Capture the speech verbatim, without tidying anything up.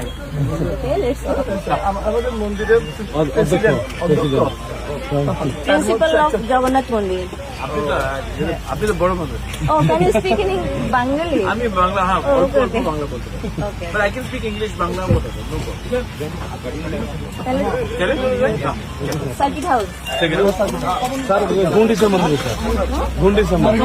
Okay, let's go. আম-, আমাদের মন্দিরের অ-, অধ্যক্ষ, প্রেসিডেন্ট, অধ্যক্ষ। President. Principal of Jagannath Mandir. আপনি তো, আপনি তো বড় মানুষ। Oh, can you speak in Eng-, Bengali? আমি বাংলা, হ্যাঁ, Oh, অল্প okay, অল্প okay. বাংলা বলতে পারি। Okay. But I can speak English, Bangla বলতে পারি, no problem। তাহলে চলে? চলে? হ্যাঁ। Circuit house। স্যার, গুন্ডিচা মন্দির, স্যার। গুন্ডিচা মন্দির।